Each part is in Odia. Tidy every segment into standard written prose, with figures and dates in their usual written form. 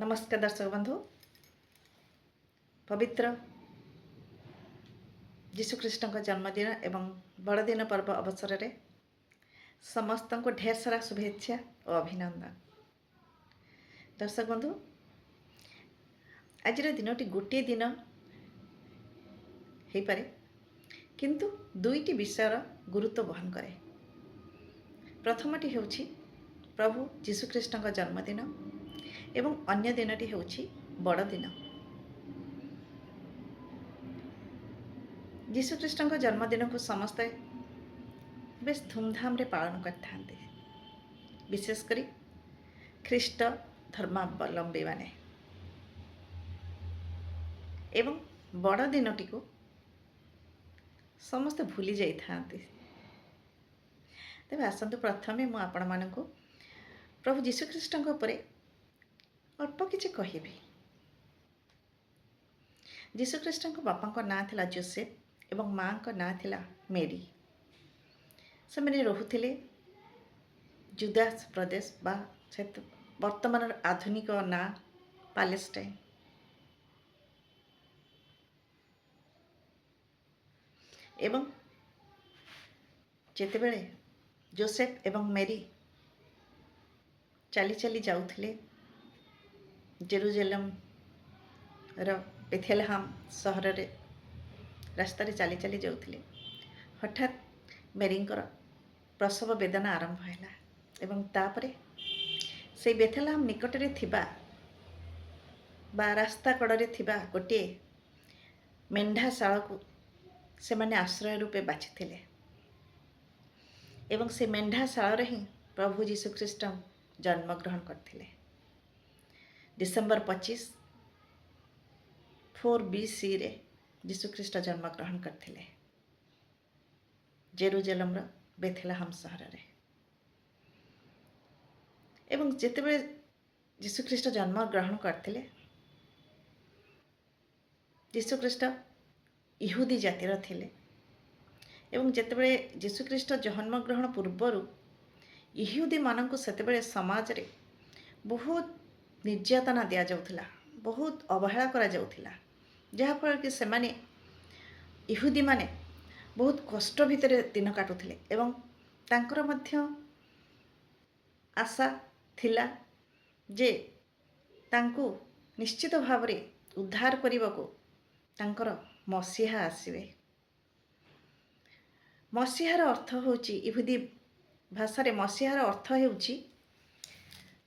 ନମସ୍କାର ଦର୍ଶକ ବନ୍ଧୁ। ପବିତ୍ର ଯୀଶୁଖ୍ରୀଷ୍ଟଙ୍କ ଜନ୍ମଦିନ ଏବଂ ବଡ଼ଦିନ ପର୍ବ ଅବସରରେ ସମସ୍ତଙ୍କୁ ଢେର ସାରା ଶୁଭେଚ୍ଛା ଓ ଅଭିନନ୍ଦନ। ଦର୍ଶକ ବନ୍ଧୁ, ଆଜିର ଦିନଟି ଗୋଟିଏ ଦିନ ହେଇପାରେ, କିନ୍ତୁ ଦୁଇଟି ବିଷୟର ଗୁରୁତ୍ୱ ବହନ କରେ। ପ୍ରଥମଟି ହେଉଛି ପ୍ରଭୁ ଯୀଶୁଖ୍ରୀଷ୍ଟଙ୍କ ଜନ୍ମଦିନ ଏବଂ ଅନ୍ୟ ଦିନଟି ହେଉଛି ବଡ଼ଦିନ। ଯୀଶୁଖ୍ରୀଷ୍ଟଙ୍କ ଜନ୍ମଦିନକୁ ସମସ୍ତେ ବେଶ ଧୁମଧାମରେ ପାଳନ କରିଥାନ୍ତି, ବିଶେଷ କରି ଖ୍ରୀଷ୍ଟ ଧର୍ମାବଲମ୍ବୀମାନେ, ଏବଂ ବଡ଼ଦିନଟିକୁ ସମସ୍ତେ ଭୁଲି ଯାଇଥାନ୍ତି। ତେବେ ଆସନ୍ତୁ, ପ୍ରଥମେ ମୁଁ ଆପଣମାନଙ୍କୁ ପ୍ରଭୁ ଯୀଶୁଖ୍ରୀଷ୍ଟଙ୍କ ଉପରେ ଅଳ୍ପ କିଛି କହିବି। ଯୀଶୁଖ୍ରୀଷ୍ଟଙ୍କ ବାପାଙ୍କ ନାଁ ଥିଲା ଜୋସେଫ ଏବଂ ମାଆଙ୍କ ନାଁ ଥିଲା ମେରି। ସେମାନେ ରହୁଥିଲେ ଜୁଦାସ ପ୍ରଦେଶ ବା ସେ ବର୍ତ୍ତମାନର ଆଧୁନିକ ନାଁ ପାଲେଷ୍ଟାଇନ। ଏବଂ ଯେତେବେଳେ ଜୋସେଫ ଏବଂ ମେରି ଚାଲି ଚାଲି ଯାଉଥିଲେ, ଜେରୁଜେଲମର ବେଥେଲହାମ ସହରରେ ରାସ୍ତାରେ ଚାଲି ଚାଲି ଯାଉଥିଲେ, ହଠାତ୍ ମେରିଙ୍କର ପ୍ରସବ ବେଦନା ଆରମ୍ଭ ହେଲା ଏବଂ ତାପରେ ସେଇ ବେଥେଲହାମ ନିକଟରେ ଥିବା ବା ରାସ୍ତା କଡ଼ରେ ଥିବା ଗୋଟିଏ ମେଣ୍ଢାଶାଳକୁ ସେମାନେ ଆଶ୍ରୟ ରୂପେ ବାଛିଥିଲେ ଏବଂ ସେ ମେଣ୍ଢାଶାଳରେ ହିଁ ପ୍ରଭୁ ଯୀଶୁଖ୍ରୀଷ୍ଟ ଜନ୍ମଗ୍ରହଣ କରିଥିଲେ। ଡିସେମ୍ବର 25, 4 ବିସିରେ ଯୀଶୁଖ୍ରୀଷ୍ଟ ଜନ୍ମଗ୍ରହଣ କରିଥିଲେ ଜେରୁଜେଲମର ବେଥେଲହାମ ସହରରେ। ଏବଂ ଯେତେବେଳେ ଯୀଶୁଖ୍ରୀଷ୍ଟ ଜନ୍ମଗ୍ରହଣ କରିଥିଲେ, ଯୀଶୁଖ୍ରୀଷ୍ଟ ଇହୁଦୀ ଜାତିର ଥିଲେ। ଏବଂ ଯେତେବେଳେ ଯୀଶୁଖ୍ରୀଷ୍ଟ ଜନ୍ମଗ୍ରହଣ ପୂର୍ବରୁ ଇହୁଦୀମାନଙ୍କୁ ସେତେବେଳେ ସମାଜରେ ବହୁତ ନିର୍ଯାତନା ଦିଆଯାଉଥିଲା, ବହୁତ ଅବହେଳା କରାଯାଉଥିଲା, ଯାହାଫଳରେ କି ସେମାନେ ଇହୁଦୀମାନେ ବହୁତ କଷ୍ଟ ଭିତରେ ଦିନ କାଟୁଥିଲେ। ଏବଂ ତାଙ୍କର ମଧ୍ୟ ଆଶା ଥିଲା ଯେ ତାଙ୍କୁ ନିଶ୍ଚିତ ଭାବରେ ଉଦ୍ଧାର କରିବାକୁ ତାଙ୍କର ମସିହା ଆସିବେ। ମସିହାର ଅର୍ଥ ହେଉଛି, ଇହୁଦୀ ଭାଷାରେ ମସିହାର ଅର୍ଥ ହେଉଛି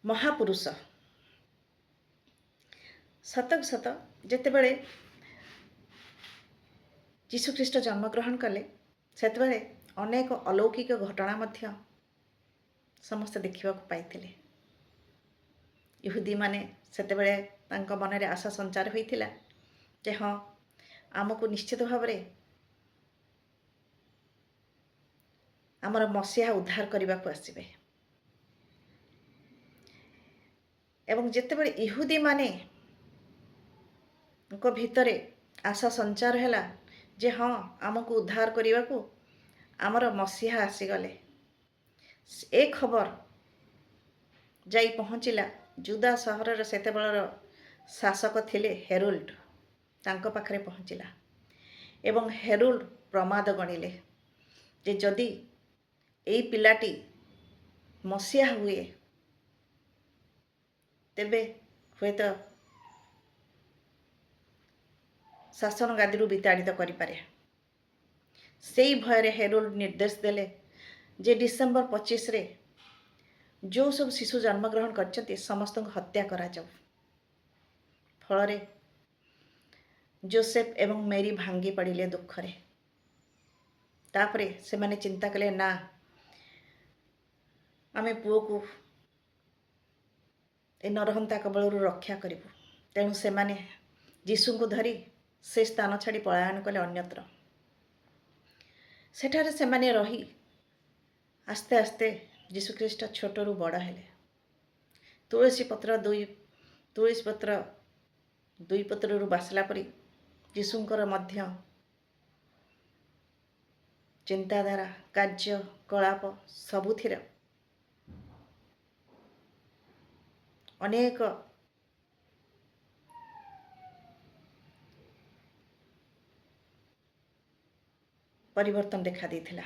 ମହାପୁରୁଷ। ସତକୁ ସତ ଯେତେବେଳେ ଯୀଶୁଖ୍ରୀଷ୍ଟ ଜନ୍ମଗ୍ରହଣ କଲେ, ସେତେବେଳେ ଅନେକ ଅଲୌକିକ ଘଟଣା ମଧ୍ୟ ସମସ୍ତେ ଦେଖିବାକୁ ପାଇଥିଲେ। ଇହୁଦୀମାନେ ସେତେବେଳେ ତାଙ୍କ ମନରେ ଆଶା ସଞ୍ଚାର ହୋଇଥିଲା ଯେ ହଁ, ଆମକୁ ନିଶ୍ଚିତ ଭାବରେ ଆମର ମସିହା ଉଦ୍ଧାର କରିବାକୁ ଆସିବେ। ଏବଂ ଯେତେବେଳେ ଇହୁଦୀମାନେ ଙ୍କ ଭିତରେ ଆଶା ସଞ୍ଚାର ହେଲା ଯେ ହଁ, ଆମକୁ ଉଦ୍ଧାର କରିବାକୁ ଆମର ମସିହା ଆସିଗଲେ, ଏ ଖବର ଯାଇ ପହଞ୍ଚିଲା ଜୁଦା ସହରର ସେତେବେଳର ଶାସକ ଥିଲେ ହେରୋଲ୍ଡ, ତାଙ୍କ ପାଖରେ ପହଞ୍ଚିଲା। ଏବଂ ହେରୋଲ୍ଡ ପ୍ରମାଦ ଗଣିଲେ ଯେ ଯଦି ଏଇ ପିଲାଟି ମସିହା ହୁଏ, ତେବେ ହୁଏତ ଶାସନ ଗାଦିରୁ ବିତାଡ଼ିତ କରିପାରେ। ସେଇ ଭୟରେ ହେରୋଲ୍ଡ ନିର୍ଦ୍ଦେଶ ଦେଲେ ଯେ ଡିସେମ୍ବର 25ରେ ଯେଉଁ ସବୁ ଶିଶୁ ଜନ୍ମଗ୍ରହଣ କରିଛନ୍ତି, ସମସ୍ତଙ୍କୁ ହତ୍ୟା କରାଯାଉ। ଫଳରେ ଜୋସେଫ ଏବଂ ମେରି ଭାଙ୍ଗି ପଡ଼ିଲେ ଦୁଃଖରେ। ତାପରେ ସେମାନେ ଚିନ୍ତା କଲେ, ନା, ଆମେ ପୁଅକୁ ଏ ନରହନ୍ତା କବଳରୁ ରକ୍ଷା କରିବୁ। ତେଣୁ ସେମାନେ ଯୀଶୁଙ୍କୁ ଧରି ସେ ସ୍ଥାନ ଛାଡ଼ି ପଳାୟନ କଲେ ଅନ୍ୟତ୍ର। ସେଠାରେ ସେମାନେ ରହି ଆସ୍ତେ ଆସ୍ତେ ଯୀଶୁଖ୍ରୀଷ୍ଟ ଛୋଟରୁ ବଡ଼ ହେଲେ। ତୁଳସୀ ପତ୍ର ଦୁଇ ପତ୍ରରୁ ବାସିଲା ପରି ଯୀଶୁଙ୍କର ମଧ୍ୟ ଚିନ୍ତାଧାରା, କାର୍ଯ୍ୟକଳାପ ସବୁଥିରେ ଅନେକ ପରିବର୍ତ୍ତନ ଦେଖା ଦେଇଥିଲା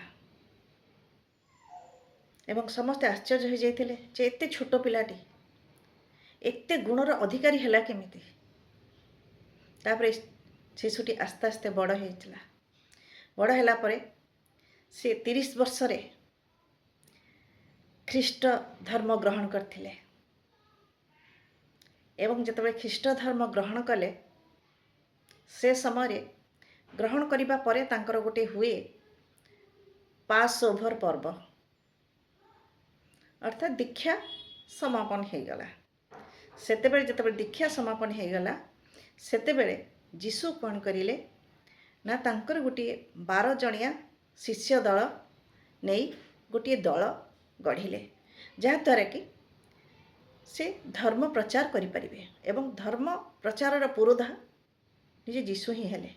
ଏବଂ ସମସ୍ତେ ଆଶ୍ଚର୍ଯ୍ୟ ହୋଇଯାଇଥିଲେ ଯେ ଏତେ ଛୋଟ ପିଲାଟି ଏତେ ଗୁଣର ଅଧିକାରୀ ହେଲା କେମିତି। ତାପରେ ଶିଶୁଟି ଆସ୍ତେ ଆସ୍ତେ ବଡ଼ ହେଇଥିଲା। ବଡ଼ ହେଲା ପରେ ସେ 30 ବର୍ଷରେ ଖ୍ରୀଷ୍ଟ ଧର୍ମ ଗ୍ରହଣ କରିଥିଲେ ଏବଂ ଯେତେବେଳେ ଖ୍ରୀଷ୍ଟ ଧର୍ମ ଗ୍ରହଣ କଲେ, ସେ ସମୟରେ ଗ୍ରହଣ କରିବା ପରେ ତାଙ୍କର ଗୋଟେ ହୁଏ ପାସ୍ ଓଭର ପର୍ବ, ଅର୍ଥାତ୍ ଦୀକ୍ଷା ସମାପନ ହେଇଗଲା। ସେତେବେଳେ ଯେତେବେଳେ ଦୀକ୍ଷା ସମାପନ ହେଇଗଲା, ସେତେବେଳେ ଯୀଶୁ କ'ଣ କରିଲେ ନା ତାଙ୍କର ଗୋଟିଏ 12 ଜଣିଆ ଶିଷ୍ୟ ଦଳ ନେଇ ଗୋଟିଏ ଦଳ ଗଢ଼ିଲେ, ଯାହାଦ୍ୱାରା କି ସେ ଧର୍ମ ପ୍ରଚାର କରିପାରିବେ ଏବଂ ଧର୍ମ ପ୍ରଚାରର ପୁରୋଧା ନିଜେ ଯୀଶୁ ହିଁ ହେଲେ।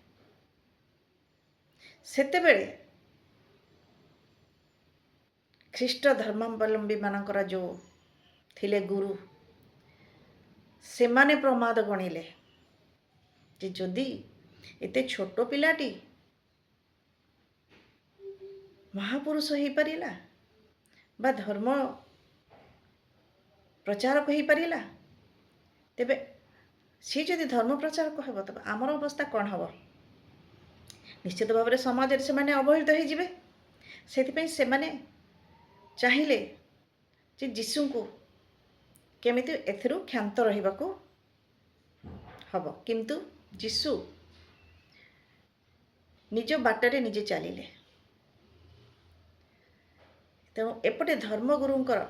ସେତେବେଳେ ଖ୍ରୀଷ୍ଟ ଧର୍ମାବଲମ୍ବୀମାନଙ୍କର ଯେଉଁ ଥିଲେ ଗୁରୁ, ସେମାନେ ପ୍ରମାଦ ଗଣିଲେ ଯେ ଯଦି ଏତେ ଛୋଟ ପିଲାଟି ମହାପୁରୁଷ ହେଇପାରିଲା ବା ଧର୍ମ ପ୍ରଚାରକ ହେଇପାରିଲା, ତେବେ ସିଏ ଯଦି ଧର୍ମ ପ୍ରଚାରକ ହେବ, ତେବେ ଆମର ଅବସ୍ଥା କ'ଣ ହେବ? ନିଶ୍ଚିତ ଭାବରେ ସମାଜରେ ସେମାନେ ଅବହେଳିତ ହେଇଯିବେ। ସେଥିପାଇଁ ସେମାନେ ଚାହିଁଲେ ଯେ ଯୀଶୁଙ୍କୁ କେମିତି ଏଥିରୁ କ୍ଷାନ୍ତ ରହିବାକୁ ହେବ। କିନ୍ତୁ ଯୀଶୁ ନିଜ ବାଟରେ ନିଜେ ଚାଲିଲେ। ତେଣୁ ଏପଟେ ଧର୍ମଗୁରୁଙ୍କର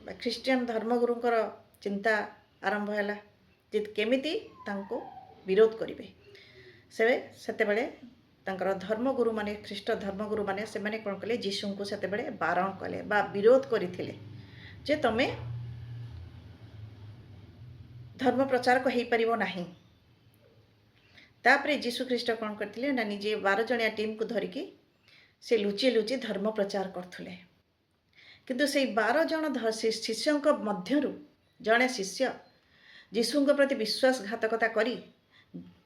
ବା ଖ୍ରୀଷ୍ଟିଆନ ଧର୍ମଗୁରୁଙ୍କର ଚିନ୍ତା ଆରମ୍ଭ ହେଲା ଯେ କେମିତି ତାଙ୍କୁ ବିରୋଧ କରିବେ। ସେ ସେତେବେଳେ ତାଙ୍କର ଧର୍ମଗୁରୁମାନେ, ଖ୍ରୀଷ୍ଟ ଧର୍ମଗୁରୁମାନେ, ସେମାନେ କ'ଣ କଲେ? ଯୀଶୁଙ୍କୁ ସେତେବେଳେ ବାରଣ କଲେ ବା ବିରୋଧ କରିଥିଲେ ଯେ ତମେ ଧର୍ମ ପ୍ରଚାରକ ହେଇପାରିବ ନାହିଁ। ତାପରେ ଯୀଶୁ ଖ୍ରୀଷ୍ଟ କ'ଣ କରିଥିଲେ ନା ନିଜେ 12 ଜଣିଆ ଟିମ୍କୁ ଧରିକି ସେ ଲୁଚି ଲୁଚି ଧର୍ମ ପ୍ରଚାର କରୁଥିଲେ। କିନ୍ତୁ ସେଇ 12 ଜଣ ଶିଷ୍ୟଙ୍କ ମଧ୍ୟରୁ ଜଣେ ଶିଷ୍ୟ ଯୀଶୁଙ୍କ ପ୍ରତି ବିଶ୍ୱାସଘାତକତା କରି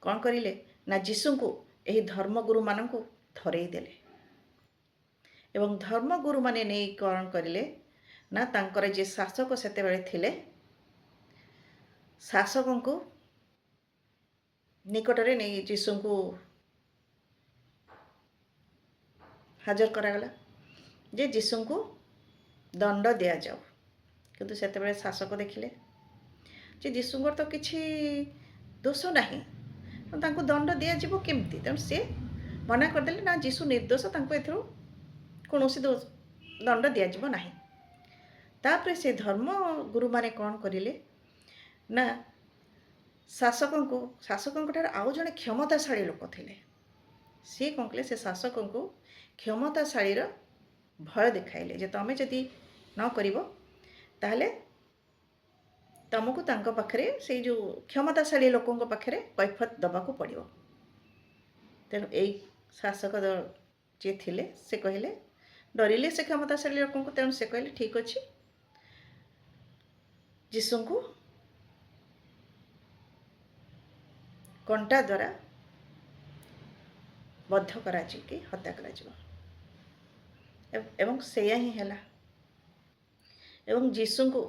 କ'ଣ କରିଲେ ନା ଯୀଶୁଙ୍କୁ ଏହି ଧର୍ମଗୁରୁମାନଙ୍କୁ ଧରେଇ ଦେଲେ ଏବଂ ଧର୍ମଗୁରୁମାନେ ନେଇ କ'ଣ କରିଲେ ନା ତାଙ୍କର ଯିଏ ଶାସକ ସେତେବେଳେ ଥିଲେ, ଶାସକଙ୍କୁ ନିକଟରେ ନେଇ ଯୀଶୁଙ୍କୁ ହାଜର କରାଗଲା ଯେ ଯୀଶୁଙ୍କୁ ଦଣ୍ଡ ଦିଆଯାଉ। କିନ୍ତୁ ସେତେବେଳେ ଶାସକ ଦେଖିଲେ ଯେ ଯୀଶୁଙ୍କର ତ କିଛି ଦୋଷ ନାହିଁ, ତାଙ୍କୁ ଦଣ୍ଡ ଦିଆଯିବ କେମିତି? ତେଣୁ ସେ ମନା କରିଦେଲେ, ନା, ଯୀଶୁ ନିର୍ଦ୍ଦୋଷ, ତାଙ୍କୁ ଏଥିରୁ କୌଣସି ଦଣ୍ଡ ଦିଆଯିବ ନାହିଁ। ତାପରେ ସେ ଧର୍ମ ଗୁରୁମାନେ କ'ଣ କରିଲେ ନା ଶାସକଙ୍କ ଠାରୁ ଆଉ ଜଣେ କ୍ଷମତାଶାଳୀ ଲୋକ ଥିଲେ, ସିଏ କ'ଣ କଲେ? ସେ ଶାସକଙ୍କୁ କ୍ଷମତାଶାଳୀର ଭୟ ଦେଖାଇଲେ ଯେ ତମେ ଯଦି ନ କରିବ, ତାହେଲେ ତମକୁ ତାଙ୍କ ପାଖରେ, ସେଇ ଯେଉଁ କ୍ଷମତାଶାଳୀ ଲୋକଙ୍କ ପାଖରେ କୈଫତ ଦେବାକୁ ପଡ଼ିବ। ତେଣୁ ଏଇ ଶାସକ ଯିଏ ଥିଲେ, ସେ କହିଲେ, ଡରିଲେ ସେ କ୍ଷମତାଶାଳୀ ଲୋକଙ୍କୁ। ତେଣୁ ସେ କହିଲେ, ଠିକ୍ ଅଛି, ଯୀଶୁଙ୍କୁ କଣ୍ଟା ଦ୍ୱାରା ବଦ୍ଧ କରାଯିକି ହତ୍ୟା କରାଯିବ ଏବଂ ସେଇଆ ହିଁ ହେଲା। ଏବଂ ଯୀଶୁଙ୍କୁ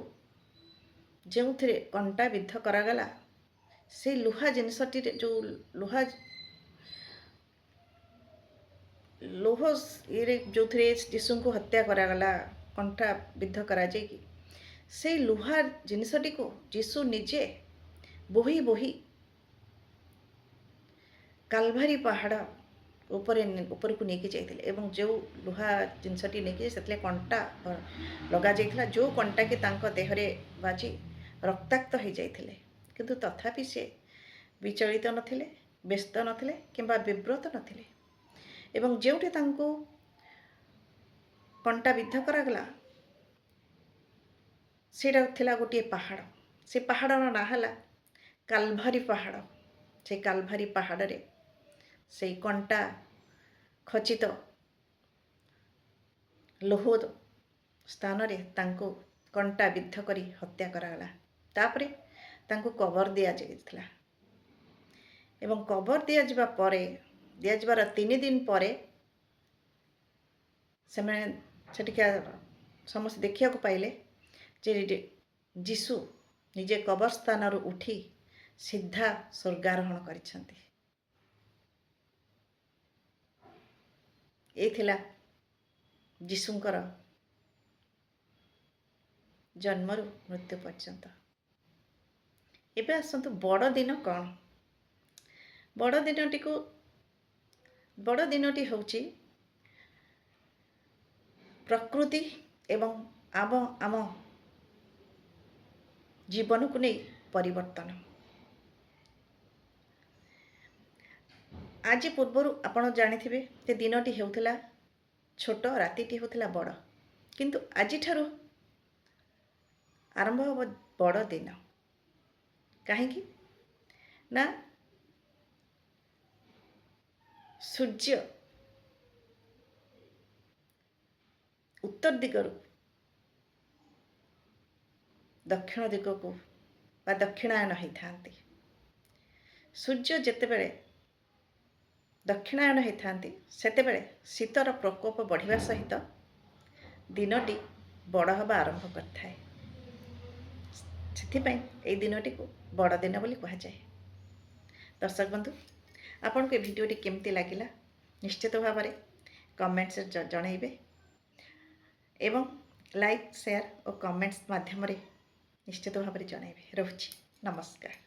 ଯେଉଁଥିରେ କଣ୍ଟା ବିଦ୍ଧ କରାଗଲା, ସେଇ ଲୁହା ଜିନିଷଟିରେ, ଯେଉଁ ଲୁହା ଲୌହ ଇଏରେ ଯେଉଁଥିରେ ଯୀଶୁଙ୍କୁ ହତ୍ୟା କରାଗଲା, କଣ୍ଟା ବିଦ୍ଧ କରାଯାଇକି, ସେଇ ଲୁହା ଜିନିଷଟିକୁ ଯୀଶୁ ନିଜେ ବୋହି ବୋହି କାଲଭାରୀ ପାହାଡ଼ ଉପରକୁ ନେଇକି ଯାଇଥିଲେ। ଏବଂ ଯେଉଁ ଲୁହା ଜିନିଷଟି ନେଇକି, ସେଥିରେ କଣ୍ଟା ଲଗାଯାଇଥିଲା, ଯେଉଁ କଣ୍ଟା କି ତାଙ୍କ ଦେହରେ ବାଜି ରକ୍ତାକ୍ତ ହେଇଯାଇଥିଲେ। କିନ୍ତୁ ତଥାପି ସେ ବିଚଳିତ ନଥିଲେ, ବ୍ୟସ୍ତ ନଥିଲେ କିମ୍ବା ବିବ୍ରତ ନଥିଲେ। ଏବଂ ଯେଉଁଠି ତାଙ୍କୁ କଣ୍ଟା ବିଦ୍ଧ କରାଗଲା, ସେଇଟା ଥିଲା ଗୋଟିଏ ପାହାଡ଼। ସେ ପାହାଡ଼ର ନାଁ ହେଲା କାଲଭାରୀ ପାହାଡ଼। ସେ କାଲଭାରୀ ପାହାଡ଼ରେ ସେଇ କଣ୍ଟା ଖଚିତ ଲୌହ ସ୍ଥାନରେ ତାଙ୍କୁ କଣ୍ଟା ବିଦ୍ଧ କରି ହତ୍ୟା କରାଗଲା। ତାପରେ ତାଙ୍କୁ କବର ଦିଆଯାଇଥିଲା ଏବଂ କବର ଦିଆଯିବା ପରେ, ଦିଆଯିବାର 3 ଦିନ ପରେ ସେମାନେ ସେଠିକା ସମସ୍ତେ ଦେଖିବାକୁ ପାଇଲେ ଯେ ଯୀଶୁ ନିଜେ କବର ସ୍ଥାନରୁ ଉଠି ସିଧା ସ୍ୱର୍ଗାରୋହଣ କରିଛନ୍ତି। ଏ ଥିଲା ଯୀଶୁଙ୍କର ଜନ୍ମରୁ ମୃତ୍ୟୁ ପର୍ଯ୍ୟନ୍ତ। ଏବେ ଆସନ୍ତୁ, ବଡ଼ ଦିନ କ'ଣ? ବଡ଼ ଦିନଟି ହେଉଛି ପ୍ରକୃତି ଏବଂ ଆମ ଜୀବନକୁ ନେଇ ପରିବର୍ତ୍ତନ। ଆଜି ପୂର୍ବରୁ ଆପଣ ଜାଣିଥିବେ ଯେ ଦିନଟି ହେଉଥିଲା ଛୋଟ, ରାତିଟି ହେଉଥିଲା ବଡ଼। କିନ୍ତୁ ଆଜିଠାରୁ ଆରମ୍ଭ ହେବ ବଡ଼ ଦିନ। କାହିଁକି ନା ସୂର୍ଯ୍ୟ ଉତ୍ତର ଦିଗରୁ ଦକ୍ଷିଣ ଦିଗକୁ ବା ଦକ୍ଷିଣାୟନ ହେଇଥାନ୍ତି। ସୂର୍ଯ୍ୟ ଯେତେବେଳେ ଦକ୍ଷିଣାୟନ ହେଇଥାନ୍ତି, ସେତେବେଳେ ଶୀତର ପ୍ରକୋପ ବଢ଼ିବା ସହିତ ଦିନଟି ବଡ଼ ହେବା ଆରମ୍ଭ କରିଥାଏ। ସେଥିପାଇଁ ଏଇ ଦିନଟିକୁ ବଡ଼ ଦିନ ବୋଲି କୁହାଯାଏ। ଦର୍ଶକ ବନ୍ଧୁ, ଆପଣଙ୍କୁ ଏ ଭିଡ଼ିଓଟି କେମିତି ଲାଗିଲା, ନିଶ୍ଚିତ ଭାବରେ କମେଣ୍ଟସରେ ଜଣାଇବେ ଏବଂ ଲାଇକ୍, ସେୟାର ଓ କମେଣ୍ଟସ୍ ମାଧ୍ୟମରେ ନିଶ୍ଚିତ ଭାବରେ ଜଣାଇବେ। ରହୁଛି, ନମସ୍କାର।